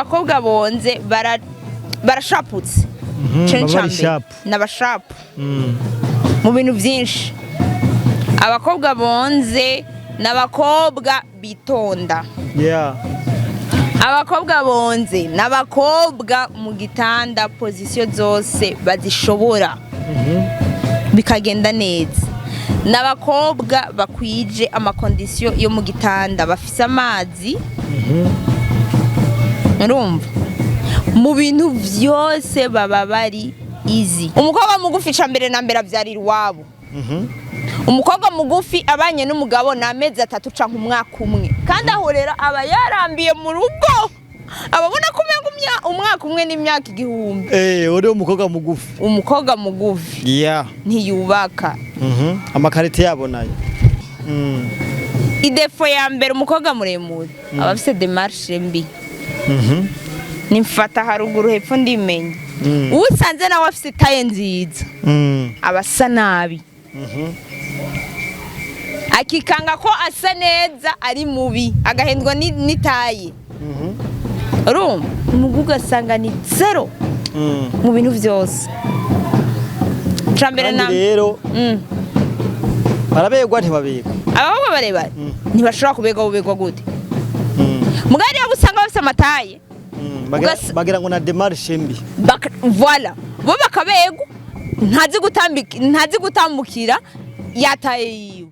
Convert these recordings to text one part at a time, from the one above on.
Abakobwa bonze barashaputse. Ico ni Baba ica bari mbere. sharp. N'abashapu mu bintu byinshi. Abakobwa bonze ni abakobwa bitonda. Abakobwa bonze ni abakobwa mu gitanda position zose bazishobora, bikagenda neza. Ni abakobwa bakwije ama conditions yo mu gitanda, bafise amazi. Urumva, mu bintu byose baba bari easy. Umukobwa mugufi, ca mbere na mbere, abyarira iwabo. Umukobwa mugufi abanye n'umugabo ni amezi 3 canke umwaka umwe, kandi aho rero aba yarambiye mu rugo, ababona ko umenga umwaka umwe n'imyaka 1000. Eh, uri umukobwa mugufi. Umukobwa mugufi ntiyubaka. Ama qualités yabo nayo. I défaut ya mbere, umukobwa muremure aba afise démarche mbi. Nimfata haruguru hepfo ndimenya. Usanze nawe afise taille nziza, aba asa nabi, akikanga ko asa neza ari mubi, agahendwa n'i taille. Urumva, umugu ugasanga ni zéro mu bintu byose. Ca mbere Kandi na rero barabegwa, ntibabegwa? Abakobwa barebare ntibashobora kubegwa. Bubegwa gute? Mugari abo usanga bafise ama taille Bagira ngo na démarche mbi. Voilà, bo bakabegwa, ntazi gutambika, ntazi gutambukira ya taille yiwe.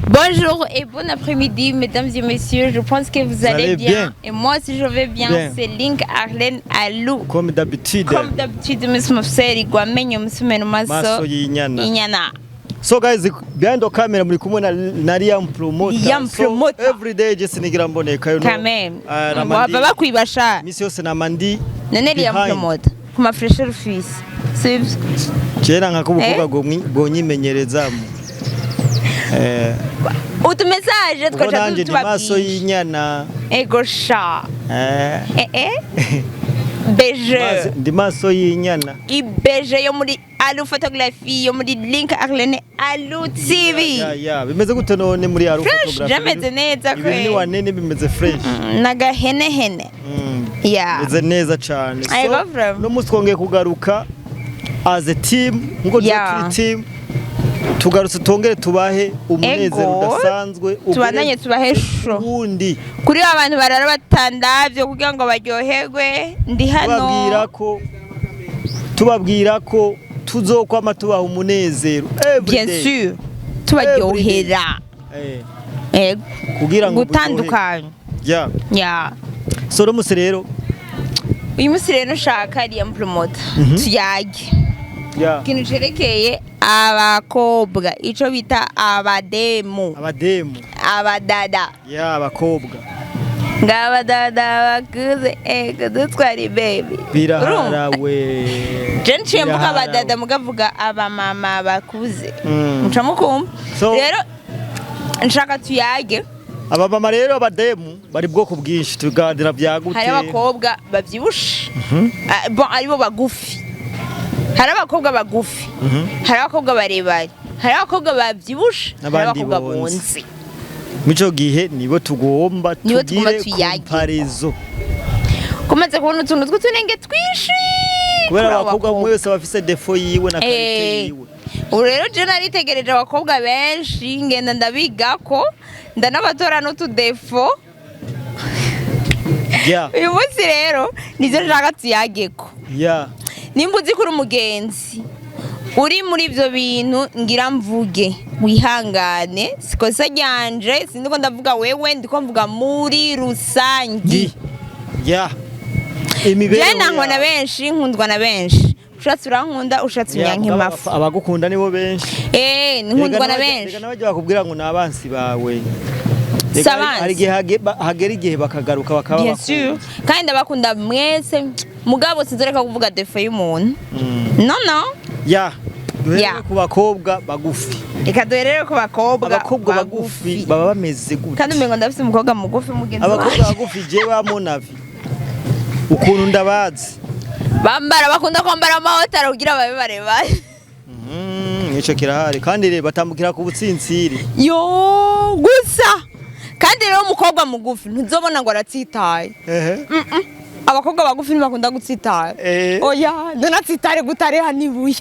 Bonjour et bon après-midi, mesdames et messieurs. Je pense que vous allez allez bien. Bien. Et moi aussi, je vais bien. Bien. C'est Link Arlene Alou. Comme d'habitude. Comme d'habitude, Miss Mufseri, Gwamenyo, Musumeno Maso. Maso y'inyana. Inyana. So guys, behind the camera muri kumwe na Liam Promoter. Liam So, Promoter. every day je sinigira mboneka, you know. Quand même. Namandi- Waba bakwibasha. Misi yose namandi None Liam behind. Promoter. Ku ma fraîcheur fils. Sivyo? Kera nka kubukuba Eh? bwonyimenyerezamo. Eh, Utu message ubwo twaca nanje ndi maso tubabwira. y'inyana. Ego sha. Eh. Eh eh. Beje. Ndi maso y'inyana. Ibeje yo muri Alu Photography, yo muri Link Arlene Alu TV. Ya, bimeze gute none muri Aru Fresh, Photography? jameze neza Ibintu ni kwe. wanene, bimeze fresh. Nagahenehene. Ya. Bimeze neza cyane. Ego vraiment. No munsi twongeye kugaruka as a team nkuko turi team, tugarutse tongere tubahe umunezero Ego. udasanzwe. Tubandanye tubahe show. Ubundi Kuri ba bantu barara batandavyo kugira ngo baryoherwe, ndi hano. Tubabwira ko tuzokwama tubaha umunezero every Bien day. sûr. Tubaryohera. Eh, Ego. kugira ngo Gutandukanya. Yeah. Ya. So no munsi rero Uyu munsi rero nshaka Liam Promoter tuyage ikintu cerekeye abakobwa, ico bita abademu. Abademu. Abadada. Ya, abakobwa. Ngabadada bakuze, ego dutwara baby. Biraharawe. Je nciye mvuga Biraharawe. abadada, mugavuga abamama bakuze. Muca mukumva. So- Rero nshaka tuyage. Abamama rero, abademu bari bwoko bwinshi, tuganira byagute. Hari abakobwa bavyibushe. Ah, bon, aribo bagufi. Hari abakobwa bagufi, hari abakobwa barebare, hari abakobwa bavyibushe, hari N'abandi abakobwa bonze. bonze. Mico gihe nibo tugomba Nibo tugomba tugire tuyage. comparaison. Kumaze kubona utuntu tw'utunenge twinshi kubera kuri abo abakobwa umwe wese aba afise défaut yiwe na qualité yiwe. Ubu rero je naritegereje abakobwa benshi, ngenda ndabigako, ndanabatora n'utu défauts. Uyu munsi rero nivyo nshaka tuyageko. Nimba uzi ko uri umugenzi uri muri ibyo bintu ngira mvuge, wihangane, sikosa ryanje, sindiko ndavuga wewe, ndiko mvuga muri rusangi. Ya, imibereho Je nangwa na yawe. benshi, nkundwa na benshi. Ushatse urankunda, ushatse Ya, unyanka mugabo imafu. Abagukunda nibo benshi. Eh, nkundwa na benshi. Rega n'abajya bakubwira ngo ni abansi bawe. Si Rega abansi. hari igihe hagera igihe bakagaruka bakaba Bien sûr, kandi ndabakunda mwese, mugabo sinzoreka kuvuga défaut y'umuntu. No, no. Ya, duhere ku bakobwa bagufi. Reka duherere ku bakobwa. Abakobwa bagufi baba bameze gute? Kandi umengo ndafise umukobwa mugufi mugenzi Abakobwa wanje. bagufi, je bamonavi ukuntu ndabazi, Bambara, bakunda kwambara amahotara kugira babe barebare. Ico kirahari kandi rero batambukira ku butsinsiri. Yo, gusa. Kandi rero umukobwa mugufi ntuzobona ngo aratsitaye. Abakobwa bagufi ntibakunda gutsitara. Oya, ntunatsitare gutareha n'ibuye.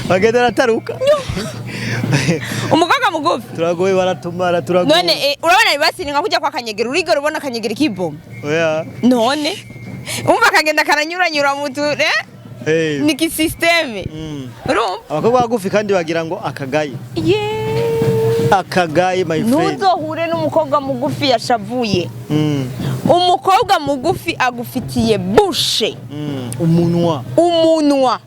Bagenda arataruka. Umukobwa mugufi Turagoye, baratumara, turagoye. None urabona bibasiri nka kujya kwa kanyegera, urigera ubona akanyegera kiboma? Oya. None umva akagenda karanyuranyura mu tu ni kisystème. Urumva? Abakobwa bagufi kandi bagira ngo akagaye. Yeee. Akagaye, my friend. Ntuzohure n'umukobwa mugufi yashavuye. Umukobwa mugufi agufitiye bouche. Umunwa. Umunwa,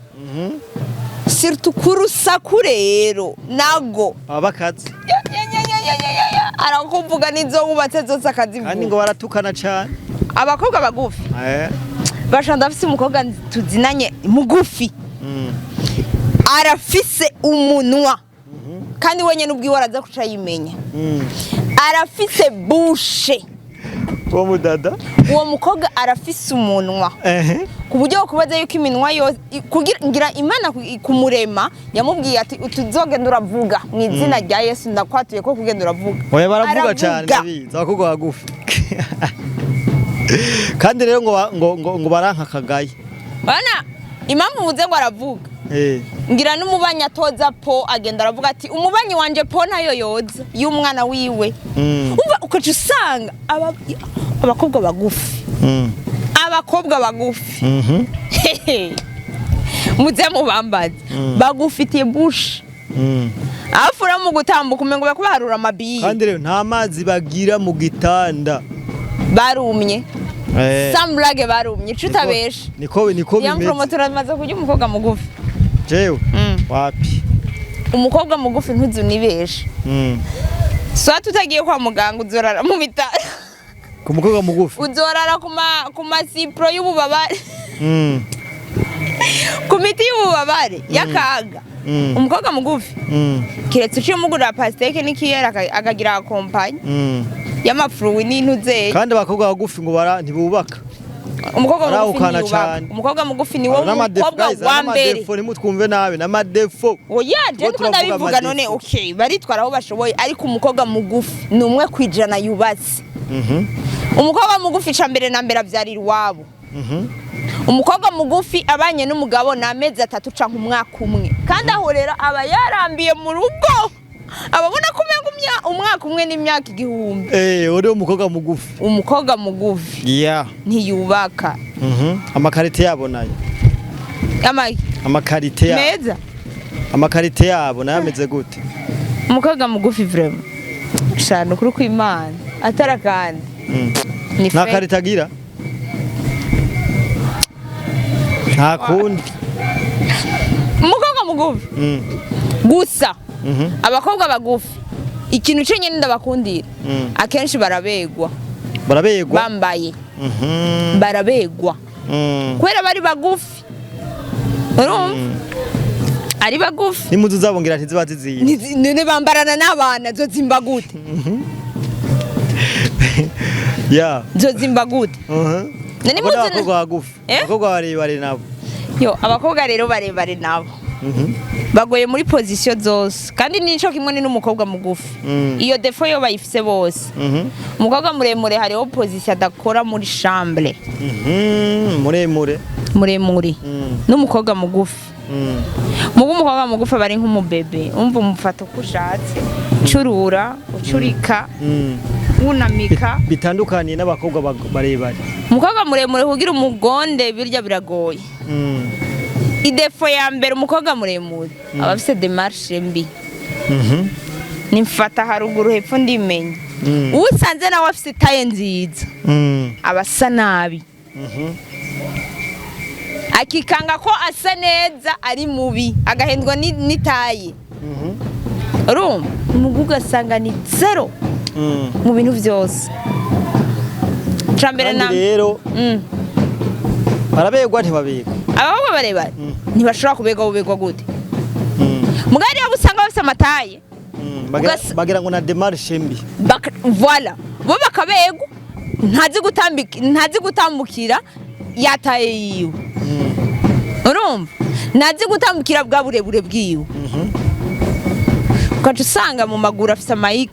surtout ku rusaku rero nago. Abakazi. Ya, ya, ya, ya, ya, ya, ya, ya. Arakuvuga n'izo wubatse zose Kandi akazivuga. ngo baratukana cyane. Abakobwa bagufi basha, ndafise umukobwa tuzinanye mugufi. Arafise umunwa kandi wenyine ubwiwe araza kuca yimenya. Arafise bouche. Uwo mudada. Uwo mukobwa arafise umunwa ku buryo kubaza yuko iminwa yose kugira ngira Imana kumurema yamubwiye ati utuzogenda uravuga mu izina rya Yesu, ndakwatuye ko kugenda uravuga. Oya, baravuga cyane. Aravuga. Ndabizi abakobwa bagufi kandi rero ngo baranka akagaye. Bana, impamvu muze ngo aravuga, ngira n'umubanyi atoza po agenda aravuga ati umubanyi wanje po nayo yoza y'umwana wiwe. Umva, ukaca usanga abakobwa bagufi, abakobwa bagufi, muze mubambaze, bagufitiye bouche. Afura mu gutambuka umengo bariko baharura amabiye. Kandi rero nta mazi bagira mu gitanda. Barumye. Sans blague, barumye ico utabesha. Niko Young bimeze. Promoter amaze kurya umukobwa mugufi? Jewe? Wapi. Umukobwa mugufi ntuzunibeshe. Soit utagiye kwa muganga uzorara mu bitaro. Ku mukobwa mugufi. Uzorara ku masipro y'ububabare, ku miti y'ububabare y'akaga. Umukobwa mugufi, kiretse uciye umugurira pastèque n'ikiyeri akagira accompagne y'amafruits n'intuzeye. Kandi abakobwa bagufi ngo bara ntibubaka. Umukobwa mugufi Barawukana ntiyubaka. cane. Umukobwa mugufi ni wo mukobwa wa mbere. N'amadéfauts, ntimutwumve nabi, n'amadéfauts. Oya, je Tuba ndiko turavuga ndabivuga none. amadéfauts. Okay, baritwara aho bashoboye, ariko umukobwa mugufi ni 1% yubatse. Umukobwa mugufi ca mbere na mbere avyarira iwabo. Umukobwa mugufi abanye n'umugabo ni amezi 3 canke umwaka umwe, kandi aho rero aba yarambiye mu rugo, ababona ko umenga umwaka umwe n'imyaka 1000. Uri umukobwa mugufi. Umukobwa mugufi ntiyubaka. Amaqualités yabo nayo? Ama Amaqualités yabo. Meza. Amaqualités yabo nayo ameze gute? Umukobwa mugufi vraiment shana ukuri kw'Imana atara kandi ni Nta fake. Qualité agira, nta kundi. Umukobwa mugufi gusa, abakobwa bagufi ikintu cenyine ndabakundira, akenshi barabegwa. Barabegwa. Bambaye barabegwa kubera bari bagufi, urumva ari bagufi. N'impuzu zabo ngira ntiziba ziziye. None bambarana n'abana, zozimba gute? Zozimba gute? None Abo ni impuzu abakobwa bagufi. Eh? Abakobwa barebare nabo? Yo, abakobwa rero barebare nabo bagoye muri position zose, kandi nico kimwe ni n'umukobwa mugufi. Iyo défaut yo bayifise bose. Umukobwa muremure hariho position adakora muri chambre. Muremure. Muremure n'umukobwa mugufi. Mugu umukobwa mugufi aba ari nk'umubebe, umva umufata uko ushatse, ucurura, ucurika, wunamika. Bitandukaniye n'abakobwa barebare. Umukobwa muremure kugira umugonde birya biragoye. Idéfaut ya mbere, umukobwa muremure aba afise démarche mbi. Nimfata haruguru hepfo ndimenya. Usanze nawe afise taille nziza, aba asa nabi, akikanga ko asa neza ari mubi, agahendwa n'itaille. Urumva umugu ugasanga ni zéro mu bintu vyose. Cambere Kandi na rero barabegwa, ntibabegwa? Abakobwa barebare ntibashobora kubegwa. Bubegwa gute? Mugari abo usanga bafise amataille Bagira ngo na démarche mbi. Voilà, bo bakabegwa, ntazi gutambukira ya taille yiwe. Urumva ntazi gutambukira bwa burebure bwiwe. Ugaca usanga mu maguru afise ama X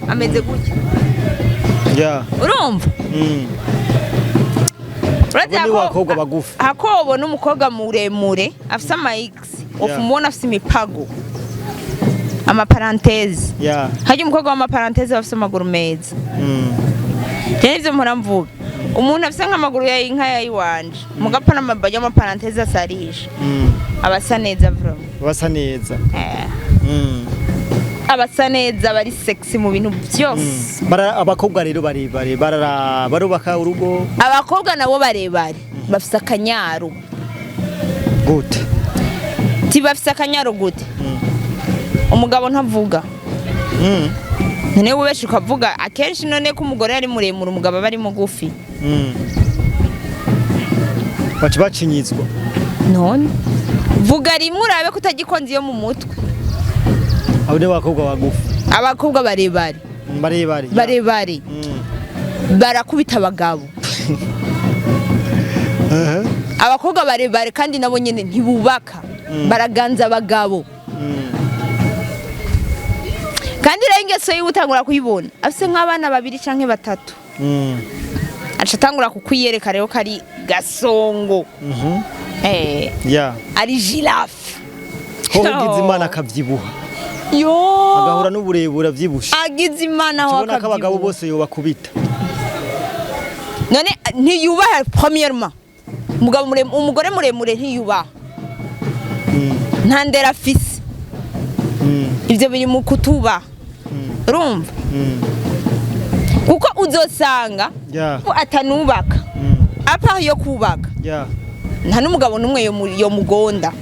ameze gutya. Urumva? Urazi Abo ni bakobwa bagufi. Hako wobona umukobwa muremure afise ama X, umubona afise imipago, ama parenthèses. Harya umukobwa w'ama parenthèses aba afise amaguru meza. Rero ivyo mpora mvuga, umuntu afise nk'amaguru ya inka ya iwanje, mugapfa n'amabaya y'ama parenthèses asarisha, aba asa neza vraiment. Basa neza. Aba asa neza, bari sexy mu bintu byose. Abakobwa rero barebare barubaka urugo? Abakobwa nabo barebare bafise akanyaro. Gute? Ti bafise akanyaro gute? Umugabo ntavuga. None wubeshe ukavuga akenshi, none ko umugore ari muremure, umugabo aba ari mugufi. Baca bacinyizwa. None vuga rimwe urabe ko utagikonze iyo mu mutwe. Abo ni abakobwa bagufi? Abakobwa barebare. Barebare. Barebare barakubita abagabo. Abakobwa barebare kandi nabo nyene ntibubaka, baraganza abagabo. Kandi rero ingeso yiwe utangura kuyibona afise nk'abana babiri canke batatu. Aca atangura kukwiyereka rero ko ari gasongo. Ari girafe. Ho ugize Imana akavyibuha, yo, agahura n'uburebure avyibushe, agize Imana aho tubona ko abagabo akavyibuha. bose yobakubita. None ntiyubaha. Premièrement, umugabo umugore muremure ntiyubaha. Nta ndera afise. Ivyo biri mu kutubaha, urumva? Kuko uzosanga ko atanubaka. À part yo kubaka, nta n'umugabo n'umwe yomugonda.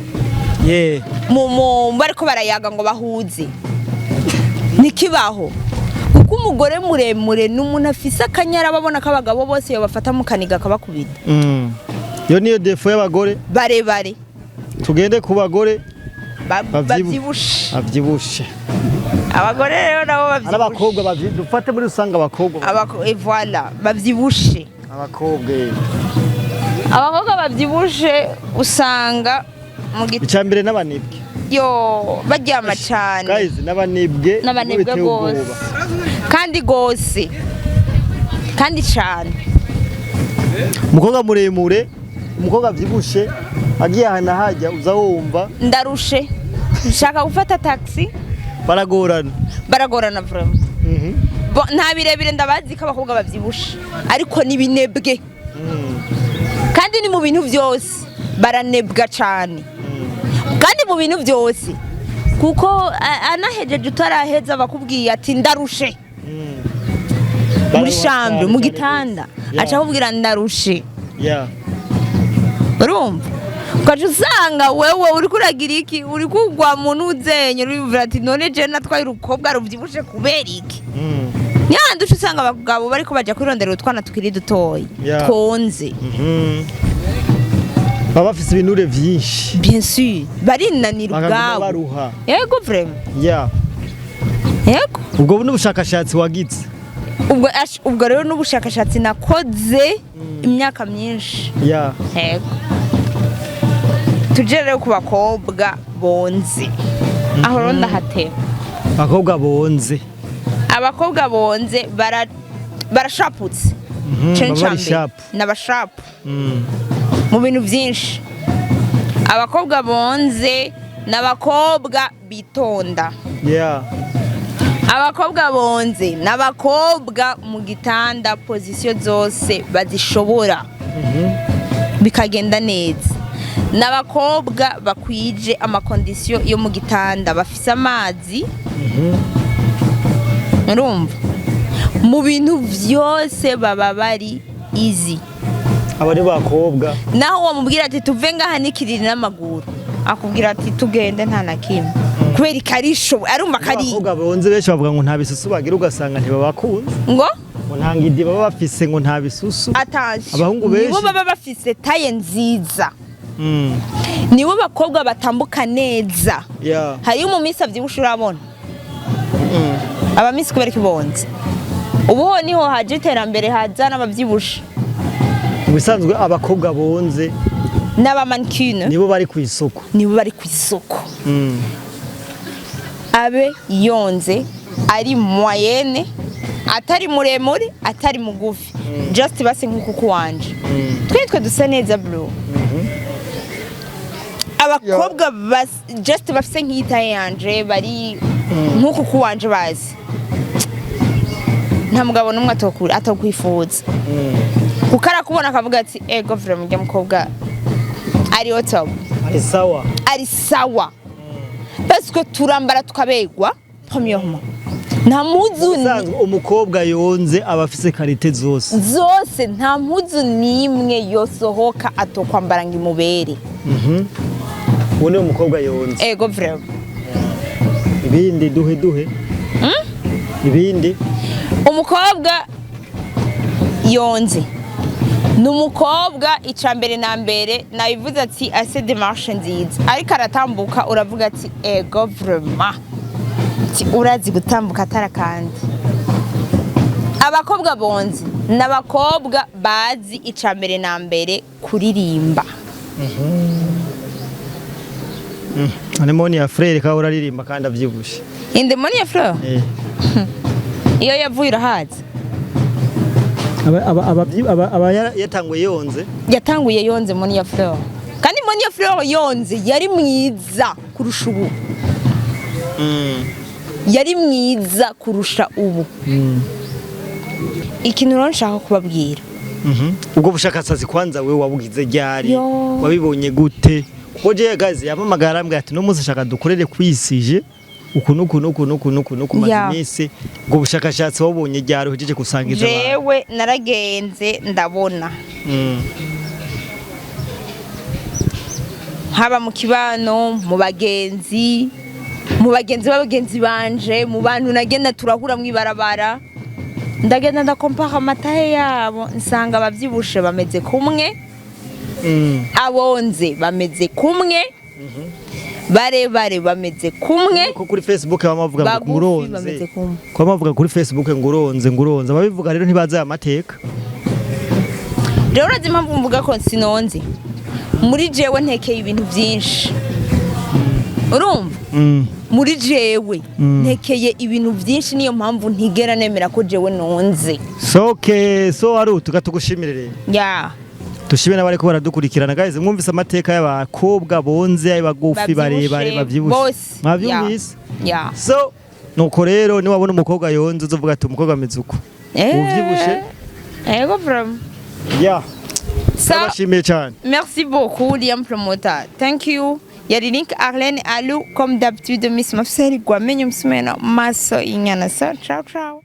Mu bariko barayaga ngo bahuze, ntikibaho, kuko umugore muremure ni umuntu afise akanyara, babona ko abagabo bose yobafata mu kaniga akabakubita. Iyo niyo défaut y'abagore barebare. Tugende ku bagore bavyibushe. Bavyibushe. Abagore rero nabo ari bavyibushe. Abakobwa dufate muri rusange abakobwa. Et voilà, bavyibushe. Abakobwa. Abakobwa bavyibushe usanga mu giti Icya mbere n'abanebwe. Yo, baryama cane. Guys, n'abanebwe. N'abanebwe. Biteye Gose. ubwoba. Kandi gose, kandi cane. Umukobwa muremure, umukobwa avyibushe agiye ahantu hajya uza wumva "Ndarushe, nshaka gufata taxi." Baragorana. Baragorana vraiment. Bon, nta birebire ndabazi ko abakobwa bavyibushe, ariko ni binebwe. Kandi ni mu bintu byose baranebwa cane. Kandi mu bintu byose, kuko anahejeje utaraheza bakubwiye ati "Ndarushe" muri Bararuha chambre, cane, mu cane gitanda. gose. Aca akubwira "Ndarushe." Urumva, ukaca usanga wewe uriko uragira iki, uri kugwa mu ntuzenye, uriyumvira ati "None je natwaye urukobwa ruvyibushe kubera iki?" Nyahandi uca usanga abagabo bariko baja kwirondera utwana tukiri dutoyi, twonze. Baba bafise ibinure vyinshi. Bien sûr, barinanira bakaguma ubwabo. Baruha. Yego, vraiment. Yego. Ubwo n'ubushakashatsi wagize? Ubwo ubwo rero n'ubushakashatsi nakoze imyaka myinshi. Yego. Tuje rero ku bakobwa bonze, aho rero ndahateba. Abakobwa bonze. Abakobwa bonze barashaputse. Ico ni Baba ica bari mbere. sharp. N'abashapu mu bintu byinshi. Abakobwa bonze ni abakobwa bitonda. Abakobwa bonze ni abakobwa mu gitanda position zose bazishobora, bikagenda neza. Ni abakobwa bakwije ama conditions yo mu gitanda, bafise amazi. Urumva, mu bintu byose baba bari easy. Aba ni bakobwa. Naho wamubwira ati "Tuve ngaha nikiriri n'amaguru", akubwira ati "Tugende", nta na kimwe, kubera ikarisho arumva kari. Abakobwa bonze benshi bavuga ngo nta bisusu bagira, ugasanga ntibabakunze. Ngo? Ngo nta ngidi baba bafise, ngo nta bisusu. Attention. Abahungu benshi. Nibo baba bafise taille nziza. Nibo bakobwa batambuka neza. Hariyo mu minsi avyibushe, urabona abamisi kubera kibonze, ubu ho niho haje iterambere, haza n'abavyibushe. Mu bisanzwe abakobwa bonze N'aba mannequin. Nibo bari ku isoko. Nibo bari ku isoko. Abe yonze, ari moyenne, atari muremure, atari mugufi, just basi nk'uku wanje. Twe dusa neza, bro. Abakobwa just bafise nk'i taille yanje, bari nk'uku kuwanje, bazi nta mugabo n'umwe atokwifuza, kuko arakubona akavuga ati: "Ego vraiment, ujya mukobwa ariho top." Ari sawa. Ari sawa, parce que turambara tukabegwa. Premièrement, nta mpuzu Usanzwe umukobwa yonze aba afise qualité zose. Zose. Nta mpuzu n'imwe yosohoka atokwambara ngo imubere. Uwo ni umukobwa yonze. Ego vraiment. Ibindi, duhe duhe ibindi. Umukobwa yonze ni umukobwa, icya mbere na mbere nabivuze ati ase démarche nziza, ariko aratambuka uravuga ati: "Ego vraiment." Ati urazi gutambuka atara. Kandi abakobwa bonze ni abakobwa bazi icya mbere na mbere kuririmba. Anemoni ya frere kawe uraririmba kandi avyibushe. Indemoni ya fleur. Iyo yavuye urahazi. Aba yatanguye yonze. Yatanguye yonze Monia Fleur, kandi Monia Fleur yonze yari mwiza kurusha ubu, yari mwiza kurusha ubu. Ikintu rero nshaka kubabwira, Ubwo bushakashatsi kwanza wewe wabugize ryari? Yo. Wabibonye gute? Kuko jewe guys yampamagara arambwira ati: "No munsi nshaka dukorere kwisije uku nuku nuku nuku nuku nuku." Maze iminsi, ubwo bushakashatsi wabonye ryari uhejeje gusangiza abantu? Jewe naragenze ndabona, haba mu kibano, mu bagenzi, mu bagenzi b'abagenzi banje, mu bantu nagenda turahura mw'ibarabara, ndagenda ndakompara ama taille yabo, nsanga abavyibushe bameze kumwe, abonze bameze kumwe, barebare bameze kumwe, Ko kuri Facebook bama bavuga ngo bagufi nguronze. bameze kumwe. Ko bama bavuga kuri Facebook ngo uronze, ngo uronze, ababivuga rero ntibazi aya mateka. Rero urazi impamvu mvuga ko sinonze? Muri jewe ntekeye ibintu byinshi, urumva? Muri jewe ntekeye ibintu byinshi, niyo mpamvu ntigera nemera ko jewe nonze. So okay, so aru tukatugushimire rero. Ya. Dushime n'abariko baradukurikirana. Guys, mwumvise amateka y'abakobwa bonze, abagufi, barebare, bavyibushe. Bose. Mwavyumvise? Ya. So nuko rero niwabona umukobwa yonze uzovuga ati: "Umukobwa ameze uko." Uvyibushe. Ego vraiment. Ya. So Ndabashimiye cyane. Merci beaucoup, Liam Promoter. Thank you. Yari Link Arlene Alou, comme d'habitude, Miss Mafseri Gwamenyo Msumeno, Maso Inyana. So, ciao, ciao.